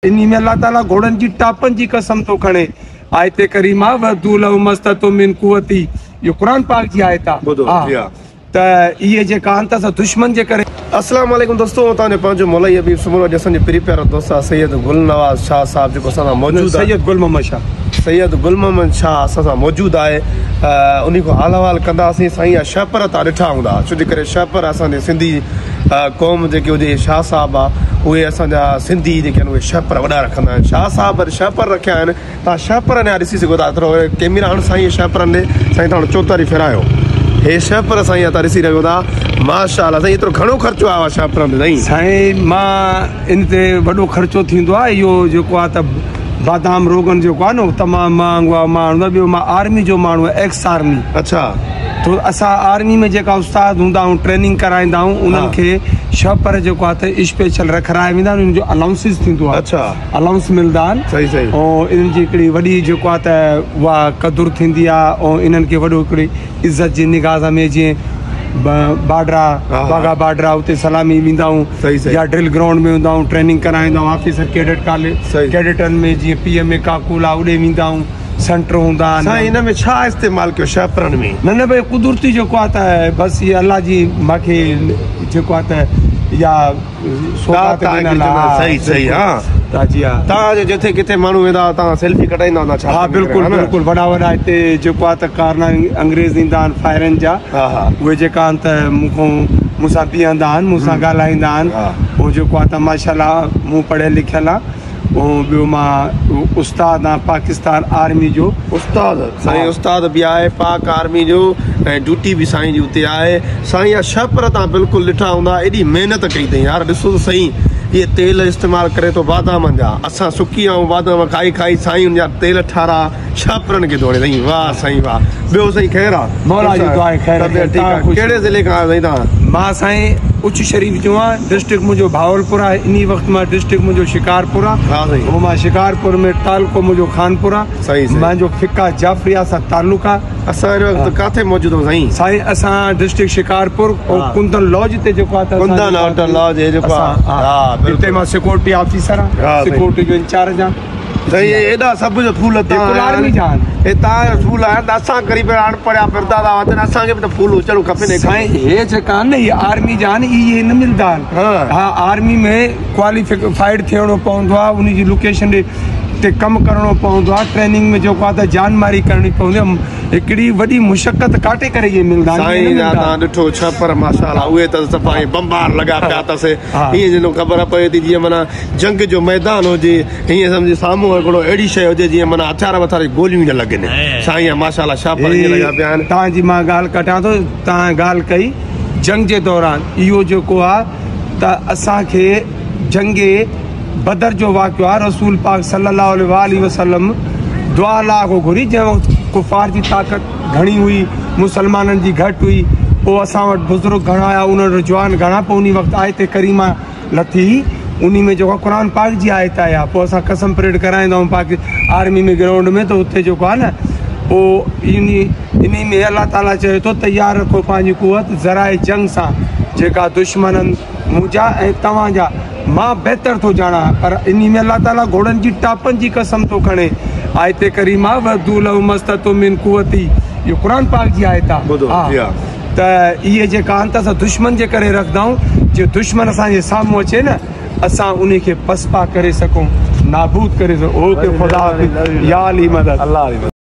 انهي ۾ الله تعالي گهوڙن جي ٽاپن جي قسم ٿو کڻي. آيت ڪريمه واعدوا لهم ما استطعتم من قوت اهو قرآن پاڪ جي آيت آ. ٻڌو جي ها. ته اهي جيڪا آهن ته اسان دشمن جي ڪري. اسلام عليڪم دوستو آئون توهان جو پنهنجو مولائي حبيب سومرو اڄ اسان جو پري پيارو دوست آ سيد گل نواز شاهه صاحب جيڪو اسان سان موجود آهي سيد گل محمد شاهه. سيد گل محمد شاهه اسان سان موجود آهي انهي کان حال احوال ڪنداسين سائين اها شهپر توهان ڏٺا هوندا ڇو جي ڪري شهپر اسان جي سنڌي قوم جيڪي هجي شاهه صاحب آ اهي اسان جا سنڌي جيڪي آهن اهي شهپر وڏا رکندا آهن شاهه صاحب شهپر رکيا آهن توهان شهپر اڃا ڏسي سگهو ٿا ٿورو ڪيميرا هڻ سائين شهپرن ڏي سائين توهان چوڌاري ڦيرايو هي شهپر سائين توهان ڏسي رهيو ٿا ماشاءالله سائين ايترو گهڻو خرچو آيو آهي شهپرن تي سائين. سائين مان ان تي وڏو خرچو ٿيندو آهي اهو جيڪو آهي ته بادام روغن جيڪو آهي نه اهو تمام مهانگو آهي مان هڻندو آهيان ٻيو مان آرمي جو ماڻهو آهيان ايڪس آرمي اڇا. تو اسان آرمي ۾ جيڪا استاد هوندا آهيون ٽريننگ ڪرائيندا آهيون انهن کي شهپر جيڪو آهي ته اسپيشل رکرايا ويندا آهن انهن جو الائونسز ٿيندو آهي اڇا. الائونس ملدا آهن صحيح صحيح. ۽ انهن جي هڪڙي وڏي جيڪو آهي ته اها قدر ٿيندي آهي ۽ انهن کي وڏو هڪڙي عزت جي نگاهه سان ۾ جيئن بارڊرا واگها بارڊرا اتي سلامي ڏيندا آهيون صحيح صحيح. يا ڊرل گرائونڊ ۾ هوندا آهيون ٽريننگ ڪرائيندا آهيون آفيسر ڪيڊٽ ڪاليج صحيح. ڪيڊٽن ۾ جيئن پي ايم اي ڪاڪول آهي اڏي ويندا آهيون سينٽر هوندا آهن. سائين ان ۾ ڇا استعمال ڪيو شهپرن ۾. نه نه ڀئي قدرتي جيڪو آهي ته بس هي الله جي مانکي جيڪو آهي ته يا سوغات ڏنل آ. صحيح صحيح ها ها جي ها. توهان جي جٿي ڪٿي ماڻهو ويندا هئا توهان سيلفي ڪڍائيندا هوندا ڇا ها بلڪل بلڪل وڏا وڏا هتي جيڪو آ ته ڪارنا انگريز ايندا آهن فائرن جا ها ها اهي جيڪا آهن ته مون کان مون سان بيهندا آهن مون سان ڳالهائيندا آهن هو جيڪو آ ته ماشاءالله مون پڙهيل لکيل آ ۽ ٻيو مان استاد آهيان پاڪستان آرمي جو. استاد سائين استاد به آهي پاڪ آرمي جو ۽ ڊيوٽي به سائين جي اتي آهي سائين اها شهپر تان بلڪل ڏٺا هوندا ايڏي محنت ڪئي اٿئي يار ڏسو ته سهي اهي تيل استعمال ڪري ٿو بادامن جا اسان سڪي آئون بادام کائي کائي سائين ان جا تيل ٺارا شهپرن کي ٿو هڻي سائين واه سائين واه ٻيو سائين خير آ مولا جي دعا آهي خير طبيعت ٺيڪ آ ڪهڙي ضلعي کان آهيو سائين توهان. مان سائين اچ شريف جو آهيان ڊسٽرڪٽ منهنجو بهاولپور آهي انهي وقت مان ڊسٽرڪٽ منهنجو شڪارپور آهي ها سائين. هو مان شڪارپور ۾ تعلقو منهنجو خانپور آهي صحيح صحيح. مانجو فقه جعفريه سان تعلق آهي. اسان هن وقت ڪاٿي موجود آهيون سائين. سائين اسان ڊسٽرڪٽ شڪارپور ۽ ڪندن لاج تي جيڪو آهي ته ڪندن هوٽل لاج هي جيڪو آهي ها بلڪل هتي مان سيڪورٽي آفيسر آهيان سيڪورٽي جو انچارج آهيان. سائين هي ايڏا سڀ جو ڦول تان آرمي جا آهن هي تان جا ڦول آهن ته اسان قريب اڻ پڙهيا ڦردا ٿا وتن اسان کي به ته ڦول هجڻ کپي نه سائين هي جيڪا آهن نه هي آرمي جا آهن اهي نه ملدا آهن ها آرمي ۾ ڪواليفائيڊ ٿيڻو پوندو آهي ان جي لوڪيشن تي ڪم ڪرڻو پوندو آهي ٽريننگ ۾ جيڪو آهي ته جان ماري ڪرڻي پوندي آهي هڪڙي وڏي مشقت ڪاٽي ڪري اهي ملدا آهن سائين جا تان ڏٺو ڇپر ماشاءالله اهي ته صفا ائين بمبار لڳا پيا اٿس ائين جنو خبر پوي ٿي جيئن معنيٰ جنگ جو ميدان هجي ائين سمجهه سامهون هڪڙو اهڙي شيء هجي جيئن معنيٰ هٿيار وٿيار جي گوليون نه لڳن سائين ماشاءالله شاپر ائين لڳا پيا آهن. توهان جي مان ڳالهه ڪٽان ٿو توهان ڳالهه ڪئي جنگ جي دوران اهو جيڪو آ ته اسان کي جنگ بدر جو واقعو آ رسول پاڪ صلي الله عليه واٰله وسلم دعا الله کان گهري جنهن وقت ڪفار جي طاقت گهڻي هئي مسلمانن جي گهٽ هئي پوء اسان وٽ بزرگ گهڻا آيا انهن وٽ جوان گهڻا پوء انهي وقت آيت ڪريمه لٿي انهي ۾ جيڪو قرآن پاڪ جي آيت آئي آهي پوء اسان قسم پريڊ ڪرائيندا آهيون پاڪ آرمي ۾ گرائونڊ ۾ ته اتي جيڪو آهي نه پوء انهي انهي ۾ الله تعالي چئي ٿو تيار رکو پنهنجي قوت ذرائع جنگ سان جيڪا دشمنن منهنجا ۽ توهان جا مان بهتر ٿو ڄاڻان پر انهي ۾ الله تعالي گهوڙن جي ٽاپن جي قسم ٿو کڻي آيت ڪريمه واعدوا لهم ما استطعتم من قوت اهو قرآن پاڪ جي آيت آهي. ته اهي جيڪا آهن ته اسان دشمن جي ڪري رکندا آهيون جي دشمن اسان جي سامهون اچي نه اسان انهي کي پسپا ڪري سگهون نابود ڪري سگهون اوڪي خدا حافظ يا علي مدد.